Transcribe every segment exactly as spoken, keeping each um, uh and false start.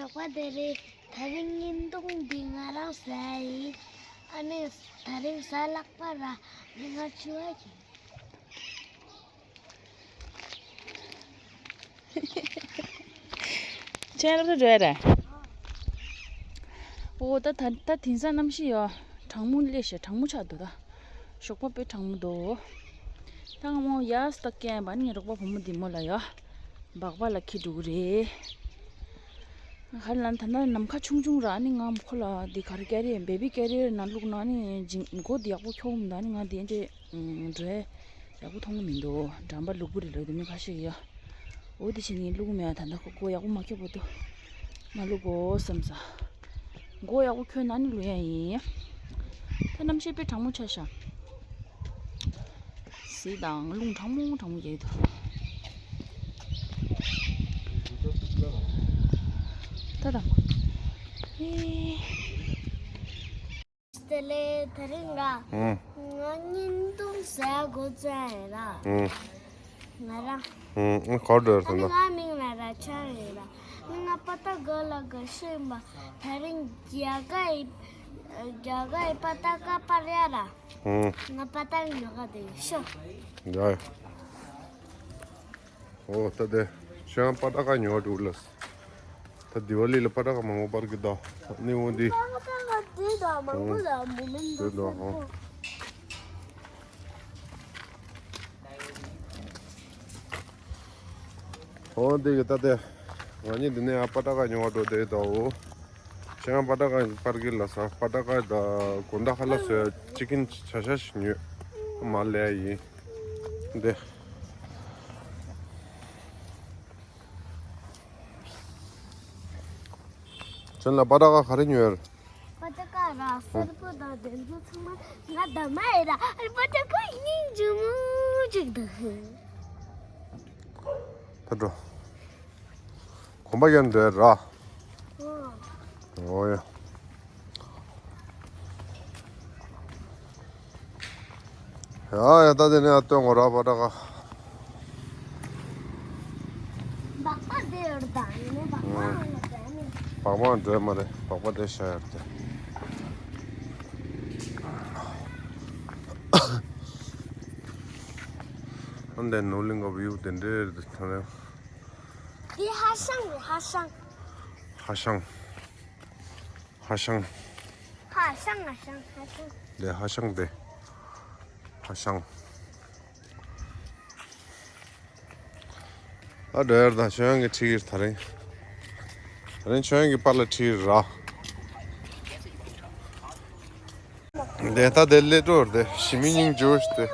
ལག་པ་དེ་རེད། ད་རིང་བརྙན་ཐུང་འདི་ང་རང་ཟ་ཡིན། ཨ་ནི་ད་རིང་ཟ་ལག་པ་ར་འདི་ང་ཆུ་བ་ཡིན། ཁྱེད་ལ་འགྲོ་ཡ་རེད། ཨོ་ད་ད་ད་དེང་སང་གནམ་གཤིས་ཡོ་གྲང་མོ་སླེབས་ཤག་གྲང་མོ་ཆགས་འདུག་ད་ཞོགས་པ་དཔེ་གྲང་མོ་འདུག་ད་ང་མོ་ཡ་སྟག་སྐྱེས་པ་ནི་རོགས་པ་བུ་མོ་འདི་མོ་ལ་ཡོ་སྦག་སྦག་ལ་འཁྱེར་འགྲོ་གི་རེད། ཧ་ལམ་ད་ལྟ་ནམ་མཁའ་ཆུང་ཆུང་ར་ནི་ང་ཁོ་ལ་འདི་ག་རེ་ཀེ་རི་བེ་བི་ཀེ་རི་ནང་བླུགས་ན་ནི་མགོ་འདི་ཡག་པོ་འཁྱོག་མི་འདུག་ནི་ང་འདི་འདྲས་འགྲོ་ཡག་པོ་མཐོང་གི་མི་འདུག་འགྲམ་པ་བླུགས་དགོས་རེད་ལབ་དུས་མི་ཁ་ཤས་ཀྱིས་ཡ། འོ་དེ་བྱས་ནས་བླུགས་མེད་ད་ལྟ་ཁོ་མགོ་ཡག་པོ་མ་འཁྱོག་པ་འདུག་མ་བླུགས་གོ་བསམ་ས། མགོ་ཡག་པོ་འཁྱོག་ན་ནི་བླུགས་ཡ་ཡིན། ད་གནམ་གཤིས་དཔེ་གྲང་མོ་ཆགས་ཤག་གཟིགས་དང་རླུང་གྲང་མོ་གྲང་མོ་རྒྱག་གི་འདུག་ད་དང་པོ། ཨེ། དེ་ལས་དེ་རིང་ར། ཨང་། ང་བརྙན་ཐུང་ཟ་དགོས་ཙང་ཡིན་ར། ཨང་། ང་རང་། ཨང་། ཨང་། ག་པར་འགྲོ་ཡ་རེད་ཟེར་ན། ང་མིང་ལ་ར་ཆ་ཡིན་ར། ང་པ་ཏ་ག་ལ་ག་ཤི་ཡིན་པ། དེ་རིང་རྒྱ་གར་ཡི་རྒྱ་གར་ཡི་པ་ཏ་ག་པར་ཡ་ར། ཨང་། ང་པ་ཏ་ག་ཉོ་ག་དེ་ཤོ། ཡ་ཡ། ཨོ་ད་དེ་ཁྱོད་པ་ཏ་ག་ཉོ་འགྲོ་ལ། ད་དི་ཝ་ལི་ལ་པ་ཏ་ག་མང་པོ་པར་གི་ད་ནི་འོ་འདི། པ་ཏ་ག་དེ་ད་མང་པོ་ད་མོ་མིན་ད་དེ་ད་སེར་ཨོ། པོ། ཨོ་འདི་གི་ད་དེ་ང་གཉིས་འདི་ནས་ཨ་པ་ཏ་ག་ཉོ་བ་འགྲོ་དེ་ད་ཨོ། ཁྱོད་པ་ཏ་ག་པར་གི་ལ་ས་པ་ཏ་ག་ད་གོན་ད་ཁ་ལ་སོ་ཅི་ཀིན་ཆ་ཤ་ཞིག་ཉོས་མ་ལས་ཡིན། འདི། ཁྱོད་ལ་པ་ཏ་ག་ག་རེ་ཉོས་ཡོད། པ་ཏ་ག་ར་སེར་པོ་དང་དེ་ཚོ་ཚང་མ་ང་ད་མ་ཡིན་ར། ཨ་པ་ཏ་ག་སྙིང་རྗེ་མོ་ཅིག་འདུག་ད་འགྲོ། གོམ་པ་ཡན་འདྲེ་ར། ཨོ། ཨོ་ཡ། ཡ་ཡ་ད་དེ་ནས་ཨ་སྟོན་གོ་ར་པ་ཏ་ག་སྦག་སྦག་དེ་ཡོད་ད་ཡིན་ནོ་སྦག་སྦག་ཡོད་ད་ནི། སྦག་སྦག་འདྲེ་མ་རེད་སྦག་སྦག་དེ་ཤ་ཡོད་དེ། ཨ་འདི་ནོར་གླིང་གི་བིའུ་དེ་འདྲས་རེད་ད་ནི། དེ་ཧ་ཤང་རེད་ཧ་ཤང་། ཧ་ཤང་། ཧ་ཤང་། ཧ་ཤང་ཧ་ཤང་ཧ་ཤང་། དེ་ཧ་ཤང་དེ། ཧ་ཤང་། ཨ་འདྲ་ཡར་དང་ཆོས་དབྱངས་ཀྱི་ཁྲིད་ཀྱི་ད་རིང་། ད་རིང་ཆོས་དབྱངས་ཀྱི་པར་ལ་ཁྲིད་ར། དེ་ད་དེ་ལས་འགྲོ་ར་དེ་ཞི་མི་སྙིང་རྗེ་པོ་ཞིག་དེ།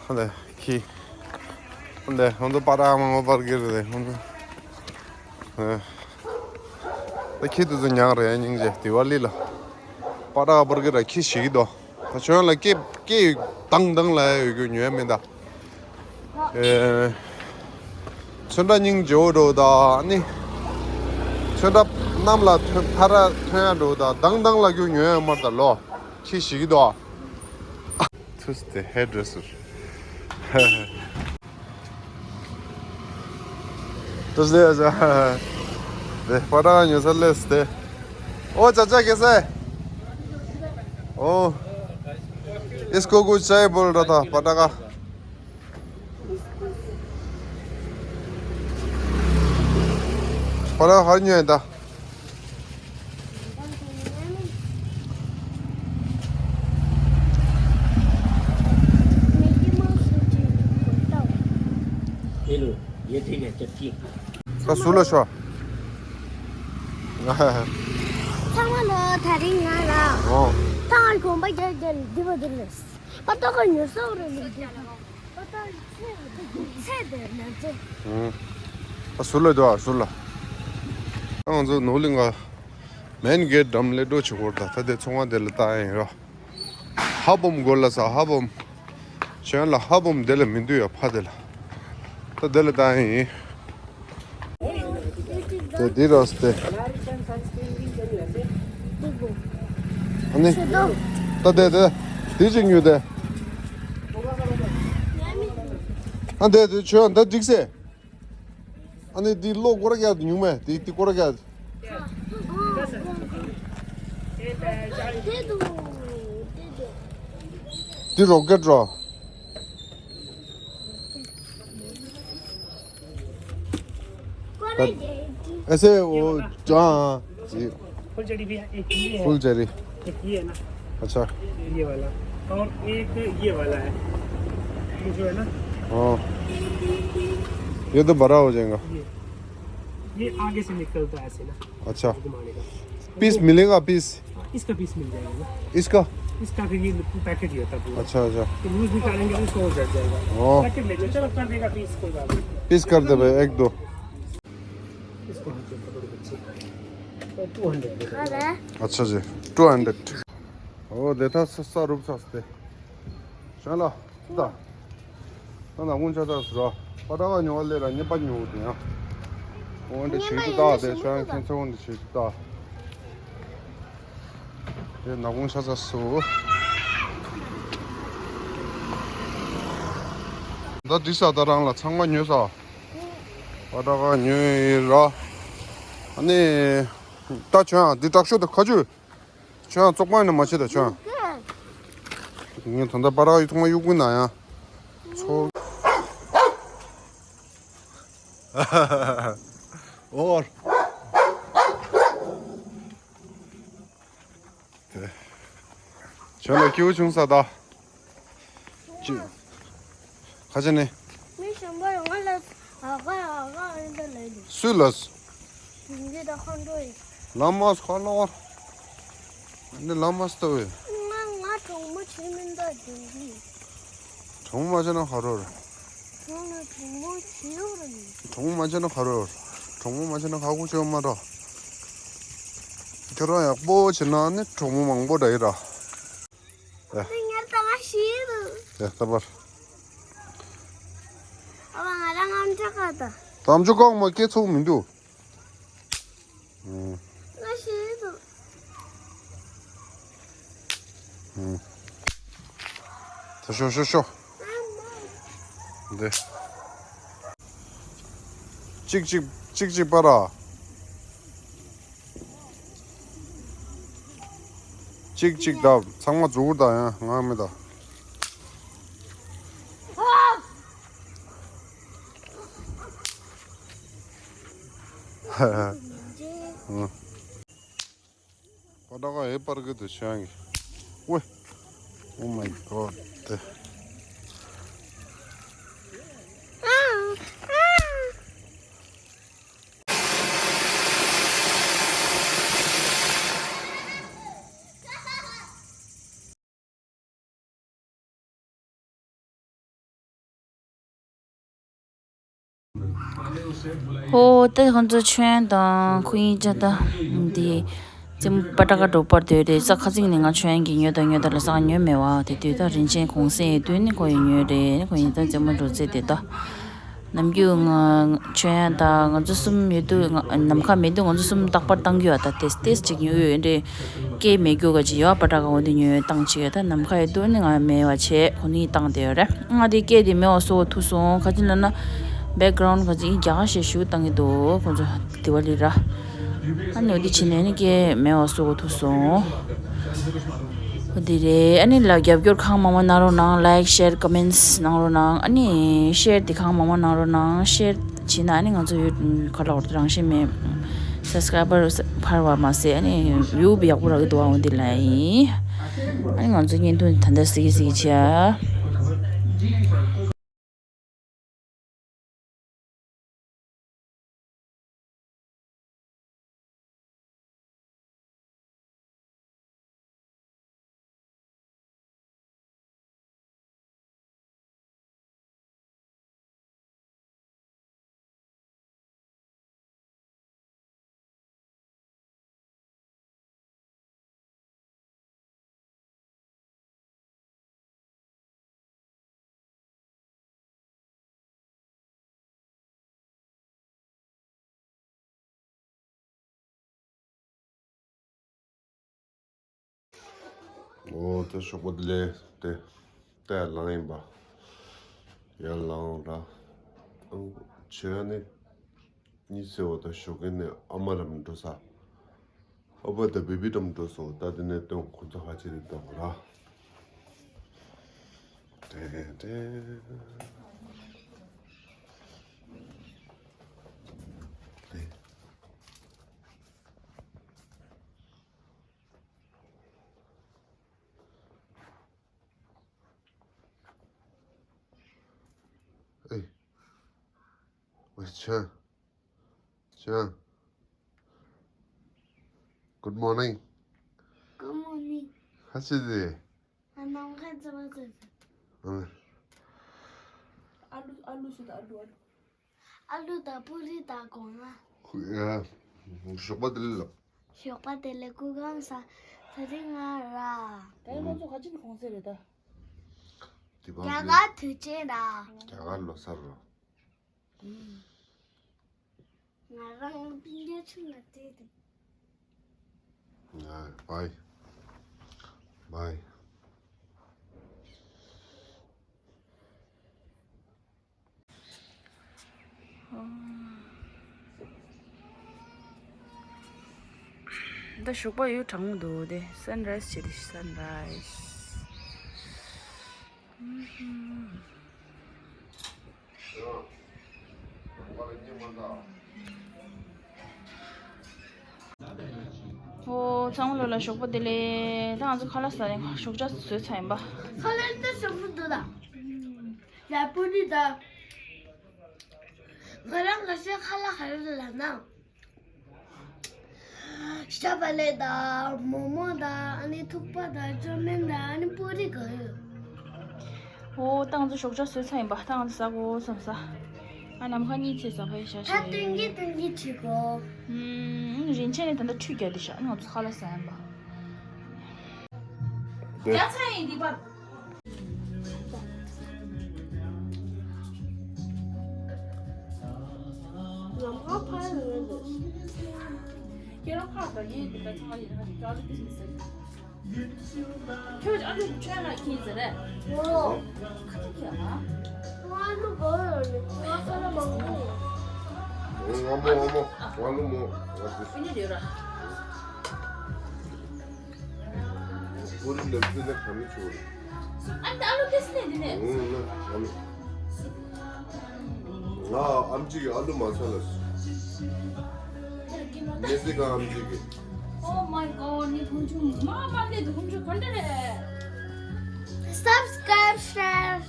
ཧ་ལས་ཁྱི། ཧ་ལས་ཧོན་དུ་པ་ར་མང་པར་གྱི་རེད་ཧོན་དུ། ད་ཁྱི་དུ་ཚོ་ཉག་རེད་སྙིང་རྗེ་དི་ཝ་ལི་ལ། པ་ར་པར་གྱི་ར་ཁྱི་ཞིག་གི་དོ། ད་ཁྱོད་ལ་སྐེ་སྐེ་དང་དང་ལ་ཡོད་རྒྱུ་ཉོས་མིན་ད། ཨེ། ཚོན་ཁྲ་སྙིང་རྗེ་བོ་འགྲོ་ད་ནི། ཚོན་ཁྲ་གནམ་ལ་ཐོན་ཕ་ར་ཐོན་ཡ་འགྲོ་ད་དང་དང་ལ་རྒྱུ་ཉོས་ཡ་མར་ད་ལོ། ཁྱི་ཞིག་གི་དོ། ཐུས་ཏེ་ཧེ་ཌི་རེ་སར། ཐུས་ཏེ་ཨ་ཟ། དེ་པ་ཏ་ག་ཉོ་ས་ལས་ཏེ། ཨོ་ཅ་ཅ་ཀེ་སེ། ཨོ། इसको कुछ चाय बोल रहा था पटाखा। पटाखा हर नहीं आता। ये लो, ये ठीक है, चटकी। ད་སུ་ལ་ཤོག་ཚང་མ་ལོ་ད་རིང་ང་ལ། ཨོ། ཐང་གོམ་པ་རྒྱག་རྒྱག་ལ་འདི་པ་འདི་ལ། པ་ཏོ་ཁ་ཉོ་སོགས་རེད་ལ་འདི་པ། པ་ཏོ་ཚེ་ཚེ་དེ་ན་ཚེ། ཨུམ། ད་སུ་ལ་འདུག་ཨ་སུ་ལ། ང་ཚོ་ནོར་གླིང་ག་མེན་གེ་ཊི་འགྲམ་ལས་འགྲོ་བྱེད་དགོས་ད་ད་དེ་ཚོང་ཁང་དེ་ལ་ལྟ་ཡིན་རོ། ཧ་བོམ་གོ་ལ་ས་ཧ་བོམ། གཞན་ལ་ཧ་བོམ་དེ་ལ་མི་འདུག་ཡ་ཕ་དེ་ལ། ད་དེ་ལ་ལྟ་ཡིན། དེ་འདི་རོ་སྟེ། ཨ་ནི། ད་དེ་དེ། དེ་ཅིག་ཉོས་ཏེ། ཨ་དེ་དེ་ཆོས་ད་འགྲིག་སེ། ཨ་ནི་འདི་གློག་སྐོར་ར་རྒྱག་འདུག་ཉུང་མས། འདི་འདི་སྐོར་ར་རྒྱག་འདི་རོ་ཀེཊ་ར། ऐसे वो जहाँ जी। फुलझड़ी भी है, एक ये है। फुलझड़ी। एक ये है ना। अच्छा। ये वाला। और एक ये वाला है। ये जो है ना। हाँ। ये तो बड़ा हो जाएगा। ये, ये आगे से निकलता है ऐसे ना। अच्छा। घुमाने का। पीस मिलेगा, पीस? हाँ, इसका पीस मिल जाएगा ना। इसका? इसका फिर ये पैकेट ही होता है पूरा। अच्छा, अच्छा। तो लूज निकालेंगे तो इसको हो जाएगा। हाँ। पैकेट ले लो, चलो कर देगा पीस, कोई बात नहीं। पीस कर दे भाई, एक दो। इसको हम चेक करो बच्चे। तो टू हंड्रेड। अच्छा जी, टू हंड्रेड। ओ, देता सस्ता रूप सस्ते। चलो। ད། ད་ནག་ཁུང་ཆ་ཚ་ཟེར་རོ། པ་ཏྲ་ཀ་ཉོ་བ་ལས་ར་ཉེས་པ་ཉོ་དེ་ཡང་། འོན་ཏེ་ཉེས་པ་ཞིག་ཏུ་ཡིན་ད་ན་དེ་ཞིག་ཤོད་ཡང་མི་ཁྱེད་ཚོ་འོན་ཏེ་ཞིག་ཏུ་ད། དེ་ནག་ཁུང་ཆ་ཚ་སུ། ད་འདི་ས་ད་རང་ལ་ཚང་མ་ཉོས་ས། པ་ཏྲ་ཀ་ཉོས་ཡིན་ར། ཨ་ནི། ད་ཁྱོད་ཡང་འདི་དྲག་ཤོས་དེ་ཁ་ཆུ། ཁྱོད་ཙོག་པ་ནས་མ་བྱེད་ད་ཁྱོད། ངས་ད་ལྟ་པ་ར་ཡི་ཐོག་མ་གཡུག་གུ་ན་ཡང་། ཚོ། ཨོར། ཁྱོད་ལ་སྐྱིད་པོ་བྱུང་ས་ད། ཅི། ཁ་ཆེ་ནི། མི་གཞན་པ་ཡོང་ང་ལ་ཨ་ཁ་ཨ་ཁ་ཨ་འདྲ་ལབ་འདུག་སུས་ལབ། དེང་གི་ད་ཁོང་ཁྲོ་ཡིན། ལམ་མ་སོ་ལོར། འདི་ལམ་མ་སྟོ་བས། ང་ང་གྲོགས་མོ་བྱེད་མིན་ད་དེང་གི། གྲོགས་མོ་མ་བྱས་ན་ཁ་རོ་རེད། ཁྱོད་ལ་གྲོགས་མོ་བྱེད་ཡོད་རེད། གྲོགས་མོ་མ་བྱས་ན་ཁ་རོ་རེད། གྲོགས་མོ་མ་བྱས་ན་ཁ་ཁུ་བྱེད་མ་ར། ཁྱོད་རང་ཡག་པོ་བྱེད་ན་ནི་གྲོགས་མོ་མང་པོ་འདྲ་ཡི་ར། ཨེ། ང་ད་ང་ཤི་རུ། ཨེ་ད་པར། ཨ་བ་ང་རང་ཨམ་ཅོག་ག་ད། ཨམ་ཅོག་གང་མ་སྐྱེ་ཚུགས་མི་འདུག་ཨུམ། ང་ཤི་རུ། ཨུམ། ད་ཤོ་ཤོ་ཤོ། འདི། གཅིག་གཅིག་གཅིག་གཅིག་པ་ར། གཅིག་གཅིག་ད་ཚང་མ་འཛུགས་ད་ཡང་ང་མི་ད། ཧ་ཧ། ཨང་། པ་ཏྲ་ཀ་ཨེ་པར་གི་དུ་ཆོས་ཀྱི། ཝེ། Oh my God. ཧོ། ད་ཁོང་ཚོ་ཆོས་དང་ཁོ་གཉིས་ཆ་ད་འདི་རྩེད་མོ་པ་ཏྲ་ཀ་འགྲོ་པར་འདོད་རེད། ས་ཁ་ཚིག་ནས་ང་ཆོས་ཀྱི་ཉོས་དང་ཉོས་དང་ལ་ས་ཉོས་མེད་བ། དེ་དུས་ད་རིན་ཆེན་གུང་སེང་ཡོད་དུས་ནི་ཁོ་ཡི་ཉོས་རེད། ཁོ་གཉིས་ད་རྩེད་མོ་འགྲོ་རྩེད་དེ་ད། ནམ་རྒྱུན་ང་ཆོས་ཡང་དང་ང་ཚོ་གསུམ་ཡོད་དུས། ང་ནམ་མཁའ་མེད་དུས་ང་ཚོ་གསུམ་རྟག་པར་བཏང་རྒྱུ་ཡོད། ད་ཏེས་ཏེས་ཅིག་ཉོ་ཡོད་འདྲེ། སྐད་མེད་རྒྱུ་ག་ཅིག་ཡོད། པ་ཏྲ་ཀ་འོ་དེ་ཉོ་ཡོད་བཏང་ཅིག་ཡོད། ད་ནམ་མཁའ་ཡོད་དུས་ནི་ང་མེད་བ་བྱས་ཁོ་ནི་བཏང་དེ་ཡོད་རེད། ང་དེ་སྐད་དེ་མེད་བ་སོ་ཐུག་སོང་། ག་ཅི་ལབ་ན་བེག་གྷ་རའུན་ག་ཅིག་རྒྱ་གར་ཞེ་ཞུ་བཏང་གི་འདུག་ཁོ་ཚོ་དེ་བ་ལི་ར། ཨ་ནི་འོ་དེ་བྱས་ནས་ནི་སྐད་མེད་བ་སོ་ཐུག་སོང་། འོ་དེ་རེད། ཨ་ནི་ལ་རྒྱབ་སྐྱོར་གང་མང་མང་གནང་རོགས་གནང་། ལའིཀ་ཤེར་ཀོ་མེན་སི་གནང་རོགས་གནང་། ཨ་ནི་ཤེར་དེ་གང་མང་མང་གནང་རོགས་གནང་། ཤེར་བྱས་ན་ཨ་ནི་ང་ཚོ་ཡོད་ཁ་ལག་རང་བཞིན་མེད་སབ་སི་ཀ་རའི་བར་འཕར་བ་མ་ཟད་ཨ་ནི་ཡུ་བི་ཡག་པོ་རག་གི་འདུག་ཨ་འོ་དེ་ལ་ཡིན། ཨ་ནི་ང་ཚོ་བརྙན་ཐུང་ད་ལྟ་གཟིགས་གཟིགས་བྱས། འོ་དེ་ཞོགས་པ་དེ་ལས་དེ་ལྟས་ལངས་ཡིན་པ། ཡར་ལངས་ར། ཨང་ཆོས་ནི། གཉིད་སད་པ་དང་ཞོགས་ཀས་ནས་ཨ་མ་རང་འགྲོ་ས། ཨ་ཕ་དང་བེ་བི་རང་འགྲོ་སོང་། ད་དེ་ནས་སྟོན་ཁོ་ཚོ་ཧ་ཅི་རེད་བཏང་ར། ཏེ་ཏེ། ཏེ། ཨེ། ཨེ་ཆ། ཅང་། Good morning. Good morning. ཧ་ཅི་ཟེ། ཨ་ནམ་ཁ་ཙི་བ་ཙི་ཙི། ཨ་ལུ་ཨ་ལུ་ཞིག་ཨ་ལུ་ཨ་ལུ། ཨ་ལུ་དང་པུ་རི་དང་སྒོང་ང་། ཧུ་ཡ། ཞོགས་པ་བདེ་ལེགས་ལགས། ཞོགས་པ་བདེ་ལེགས། སྐུ་ཁམས་བཟང་། ད་རིང་ང་ར། ད་ཡིན་ང་ཚོ་ག་ཅི་ནས་གོང་ཚད་རེད་ད། དེ་བ་རྒྱ་གར་དུས་ཆེན་ར། རྒྱ་གར་ལོ་གསར་ར། ང་རང་སྤུན་ཀྱག་ཆུང་ལ་སྤྲད་དེ། ང་བའི། བའི། འདི་ཞོགས་པ་ཡོད་གྲང་མོ་འདུག་དེ་སན་རའི་སི་བྱེད་དེ་སན་རའི་སི། ཨོ། ཚང་མ་ལོ་ལ་ཞོགས་པ་བདེ་ལེགས། ད་ང་ཚོ་ཁ་ལག་ཟ་ནས་ཞོགས་ཇ་བཟོས་ཚར་ཡིན་པ། ཁ་ལག་འདི་ཞོགས་པ་འདུག་ད། ཡ་པུ་རི་ད། ང་རང་ཁ་ཤས་ཁ་ལག་ག་རེ་ལབ་ན། ཤ་བག་ལེབ་དང་མོག་མོག་དང་ཨ་ནི་ཐུག་པ་དང་ཅོ་མིན་དང་ཨ་ནི་པུ་རི་གང་ཡོད། ཨོ། ད་ང་ཚོ་ཞོགས་ཇ་བཟོས་ཚར་ཡིན་པ། ད་ང་ཚོ་ཟ་དགོས་བསམ་ས། ཨ་ནམ་མཁའ་གཉིད་སད་ས་ཕ་ཡི་ཞག་ད་ཞིག་སྟོན་གྱི་སྟོན་གྱི་བྱེད་དགོས། ཨུམ། རིན་ཆེན་ནི་ད་ལྟ་ཁྲུས་རྒྱག་དུས་ཤག་ང་ཚོ་ཁ་ལག་ཟ་ཡིན་པ། རྒྱ་ཚ་ཡིན་འདི་པར། ལམ་ཁ་ཕར་ཡོད་འདུག་ཁྱེད་རང་ཕར་དང་ཡིན་འདི་ལྟ་ཚང་མ་ཡིན་ན་ཅག་ལི་ཏིས་མི་ཟེར། ཁྱོད་ཨ་ལུ་ཁྱོད་ལ་ཁྱིན་ཟེར་རེད། ཨོ། ཁ་ཁྱི་ཁྱི་ཨ། ང་ཨ་ལུ་བོ་ཡོད་ནི་ང་ས་ལ་མང་པོ་ཡོད། ང་མོ་ང་མོ་ང་ལུ་མོ་ང་ཟེར། ཁྱི་ནི་རེད་ར། ཀུ་རི་ལབ་ཀྱི་ན་ག་མི་ཆུ་རེད། ཨ་ནི་ཨ་ལུ་ཏེས་ནས་འདི་ནས། ཨུང་ན་ཨ་ལུ། ང་ཨམ་ཆི་གི་ཨ་ལུ་མ་ཚ་ལ། མེ་སི་ཀ་ཨམ་ཆི་གི། Oh my god, ནི་ཁུང་ཆུང་མ་མ་ནི་ཁུང་ཆུང་ག་འདྲ་རེད། Subscribe, share.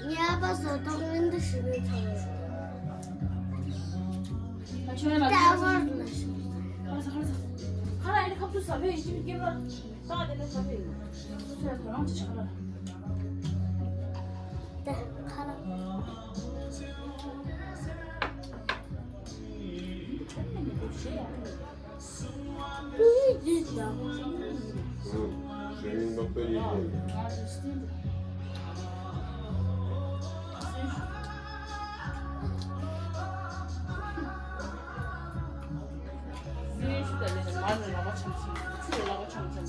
ངའི་ཨ་ཕ་བཟའ་ཐང་སྔོན་དུ་ཞུ་མི་ཐུབ། ད་ཆོས་ལ་ལྟ་བར་ལ་ཞུ། ཁ་ལ་ཁ་ལ་ཁ་ལ་ཨེ་ཁབ་ཏུ་ཟ་བའི་ཡིན་ཅིག་སྐྱེ་བ། ད་དེ་ནས་ཁ་ཕེ་ཡིན། ཁ་ཕེ་ཁ་རང་ཅི་ཆགས་ལ། ད་ཁ་ལ། ཁྱོད་ནི་མི་འདུག་ཞེས་ཡང་། ཨུ་ཡིད་ལ། ཨུ། ཞེས་ནི་ནོ་པེ་ཡིད་ལ། ང་ཚོ་སྲིད། སྲིད་ཞུ་ད་ལས་ནས་མར་ནས་ལག་པ་འཆང་འཆང་། ཚུར་ལག་པ་འཆང་འཆང་།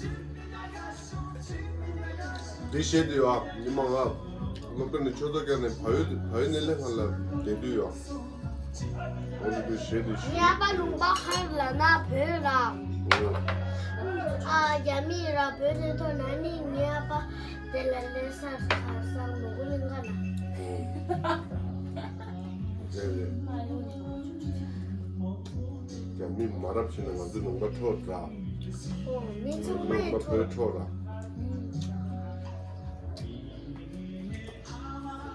འདི་བཤད་དུས་ཨ། ཉི་མ་ང་། སློབ་གྲྭ་ནས་ཆོས་ཚོགས་བརྒྱབ་ནས་བལ་ཡུལ་བལ་ཡུལ་གནས་ལས་ཁང་ལ་བསྡད་དུས་ཡོད། འོ་འདི་དུས་བཤད་དུས་ཤི། ངའི་ཨ་ཕ་ལུང་པ་ཁར་ལ་ན་བོད་ར། ཨ་རྒྱ་མི་ར་བོད་དེ་ཐོག་ན་ནི་ངའི་ཨ་ཕ་དེ་ལ་ལས་ས་ས་ས་མོ་གུ་ལིང་ག་ལ། རེད་རེད། རྒྱ་མི་མ་རབས་ཕྱིན་ན་ང་ཚོའི་ལུང་པ་འཕྲོག་འདྲ། ཨོ་མི་ཚང་མ་ཡི་ལུང་པ་བོད་འཕྲོག་འཕྲོག་འདྲ།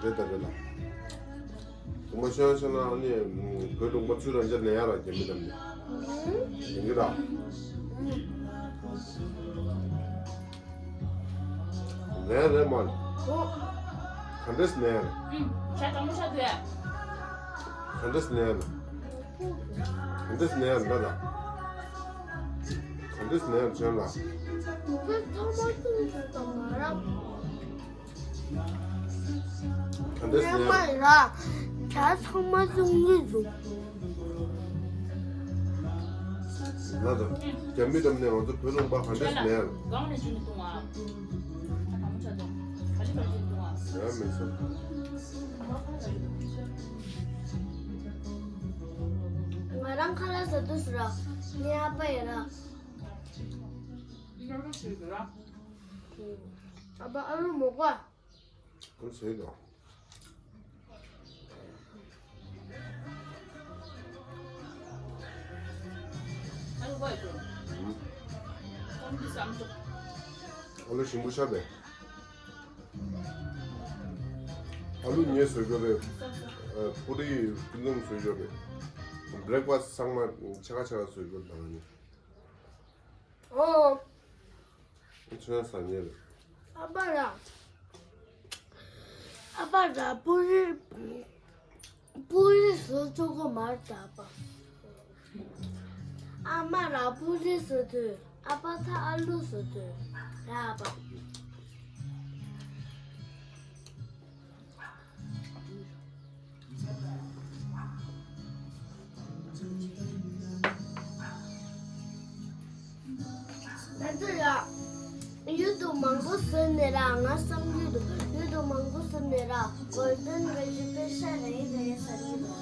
རེད་ད་རེད་ད། དུ་མ་ཤོད་ཤོད་ན་ནི་བོད་ལུང་པ་ཚུར་རང་ཅག་ནས་ཡ་ར་རྒྱ་མི་དམ་ནི། ཡིན་གི་ར། ལན་རེད་མ་ལ། ག་འདྲས་ནས་ཡ་ར། ཤ་དྲང་མོ་ཤ་དུ་ཡ། ག་འདྲས་ནས་ཡ་ར། ག་འདྲས་ནས་ཡ་ར་ད་ད། ག་འདྲས་ནས་ཡ་ར་བྱོན་ལ། ཁྱོད་ཚང་མ་ཏུང་ཞིག་དང་མ་རབས། ག་འདྲས་ནས་ཡ་ར། ཉི་མ་ར། ཁྱོད་ཚང་མ་ཏུང་གི་འདུག་ལ་དང་། རྒྱ་མི་དམ་ནས་ང་ཚོ་བོད་ལུང་པ་ག་འདྲས་ནས་ཡ་ར། གང་ནས་ཅི་ནས་ཏུང་ཨ། ཡང་མི་ཚོར། ང་རང་ཁ་ལག་ཟ་དུས་སུ་ར། ངའི་ཨ་ཕ་ཡིན་ར། ཨ་ཕ་ཨ་ལུ་མོ་ག་ཁོ་ཟས་དང་། ཨ་ལུ་ཞིམ་པོ་ཤ་བས། ཨ་ལུ་ངས་བཟོས་ཡོད་རེད། ཨ། པུ་རི་ཀུན་འཛོམས་བཟོས་ཡོད་རེད། བྷི་རེག་ཕ་སི་ཚང་མ་ཆ་ག་ཆ་ག་བཟོས་ཡོད་ད་ནི། ཨོ། ཁྱོད་ཟ་ཉེ་རེད། ཨ་ཕ་ར། ཨ་ཕ་ར་པུ་རི། པུ་རི་བཟོ་ཆོག་གི་མ་རེད་ད་ཨ་ཕ། ཨ་མ་ར་པུ་རི་བཟོ་དུས་ཨ་ཕ་ད་ཨ་ལུ་བཟོ་དུས་ར་ཨ་ཕ། ང་ཚོ་ཡ། ཡུལ་དུ་མང་པོ་ཟེར་ནས་ར་ང་བསམ་རྒྱུ་དུ་ཡུལ་དུ་མང་པོ་ཟེར་ནས་ར་གོལ་ཌན་རེ་ཇི་པེ་ཤ་རེ་རེ་ཟེར་གྱི་འདུག་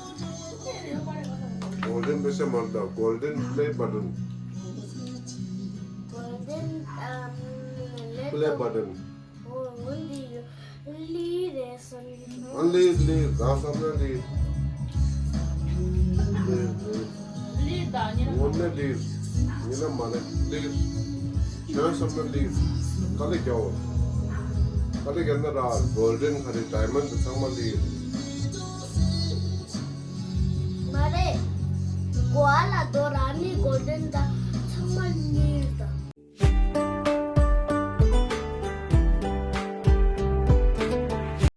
གོལ་ཌན་པེ་ཤ་མ་རེད་ད། གོལ་ཌན་པེ་ལེ་བྷ་ཊན། གོལ་ཌན་ཨམ་ལེ་པེ་ལེ་བྷ་ཊན། འོ་འོ་འདི་ཡོད། ལི་རེད་བསམ་གྱི་འདུག་ཨ་ལི་ལི་རང་བསམ་ན་ལི། ལི་ལི། ལི་དང་ཉི་མ། ངོ་མ་ལི། ཉི་མ་མ་ལི་ལི། ཁྱོད་བསམ་ན་ལི། དཀའ་ལས་རྒྱག་འོ། དཀའ་ལས་རྒྱག་ན་ར་གོལ་ཌན་ག་རེ་ཌའི་མོན་ཌི་ཚང་མ་ལི། མ་རེད། གོ་ཨ་ལ་དོ་ར་ནི་གོལ་ཌན་